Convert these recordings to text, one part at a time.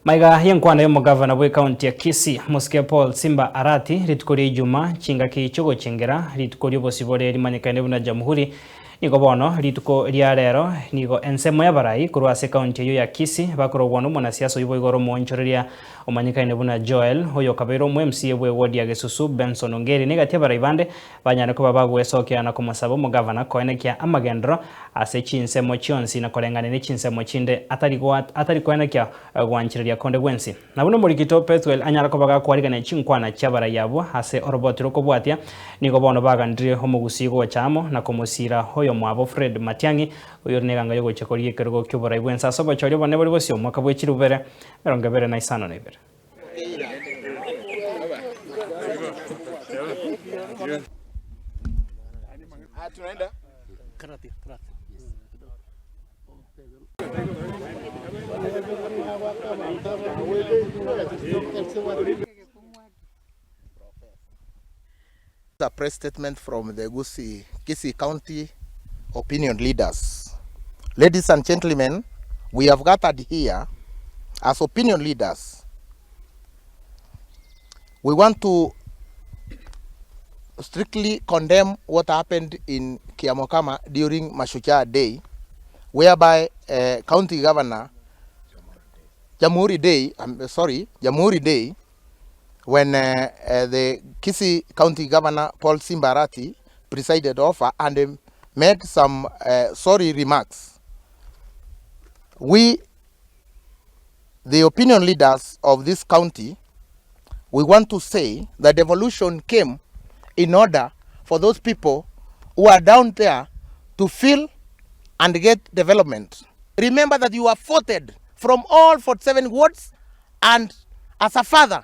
Maiga y'enkwana y'omogavana bw'ekaunti ya Kisii, Mosike Paul Simba Arati, rituko ria Ijuma chingaki chi'ogochengera rituko ri'obosibore rimanyekaine buna Jamhuri, Nigo bono rituko ria rero nigo ensemo y'abarai korwa ase ekaunti eyio ya Kisii bakorogwa nomonasiasa oyio boigo ore omoonchoreria omanyekaine buna Joel, oyo okabeire omo MCA bw'eward ya Gesusu Benson Ongeri na egati y'abarai bande banyare koba bagwesokia na komosaba omogavana koenekia amagenderero ase chinsemo chionsi na koreng'ania ne chinsemo chinde atari atari koenekia gwanchereria konde gwensi. Na buna omorikito Pethuel anyara koba gakwarigania chinkwana chi'abarai abwo ase oroboti rw'okobwatia, nigo bono bagandirie omogusii gocha amo na komosiira oyomwabo Fred Matiang'i, oyore neganga y'ogochia korigia ekerogo ki'oborai bw'ense ase obochori obonene bore bosio omwaka bwe chilifu bibere emerongo ebere na isano na ibere. A press statement from the Gusii, Kisii County opinion leaders. Ladies and gentlemen, we have gathered here as opinion leaders. We want to strictly condemn what happened in Kiamokama during Mashujaa Day, whereby uh, County Governor Jamhuri Day, I'm sorry, Jamhuri Day, when uh, uh, the Kisii County Governor Paul Simba Arati presided over and um, made some uh, sorry remarks. We, the opinion leaders of this county, we want to say that devolution came in order for those people who are down there to feel and get development. Remember that you are voted from all 47 wards, and as a father,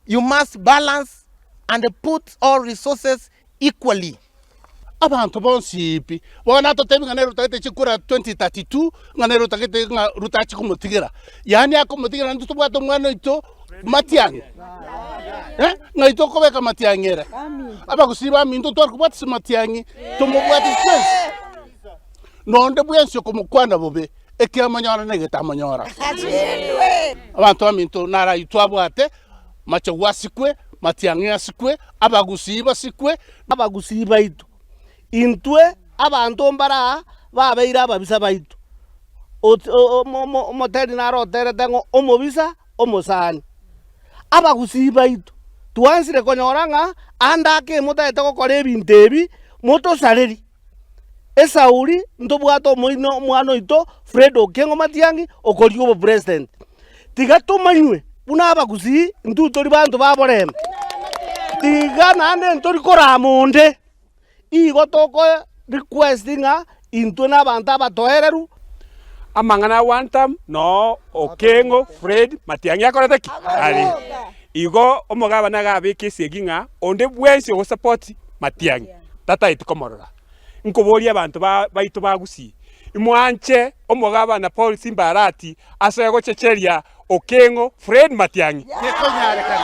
you must balance and put all resources equally. Abanto bonsi pi, bono natotebi ng'a nere otagete chikura 2032, ng'a nere otagete ng'a Ruto achie komotigera. Yaani akomotigera naintwe tobwate omwana oito Matiang'i, eh, ng'ai tokobeka Matiang'i ere? Abagusii baminto tware kobwatisia Matiang'i, tomobwatisi twensi. Nonde bwensi okomokwana bobe, ekiamonyora na egetamonyora. Abanto baminto naro ayio twabwate, Machogu asikwe, Matiang'i asikwe, Abagusii basikwe. Abagusii baito, intwe abanto mbare aa babeire ababisa baito. Omoteri naro oterete ng'a omobisa omosani. Abagusii baito, twansire konyora ng'a ande ake motagete gokora ebinto ebi, motosareri. Esauri ntobwate omoino omwana oito Fred Okengo Matiang'i okorigia obopresident. Tiga tomanywe buna abagusii intwe tori banto ba borembe. Tiga naende ntori korama onde, igo toko request ng'a intwe na abanto abatoereru. Amang'ana a one term noo Okengo Fred Matiang'i akorete ki? Are. Igo omogabana iga abeke esegi ng'a onde bwensi ogosupport Matiang'i tataeti komorora. Nkoboria abanto ba baito ba Gusii, imwanche omogabana Paul Simba Arati asoe gochecheria Okengo Fred Matiang'i?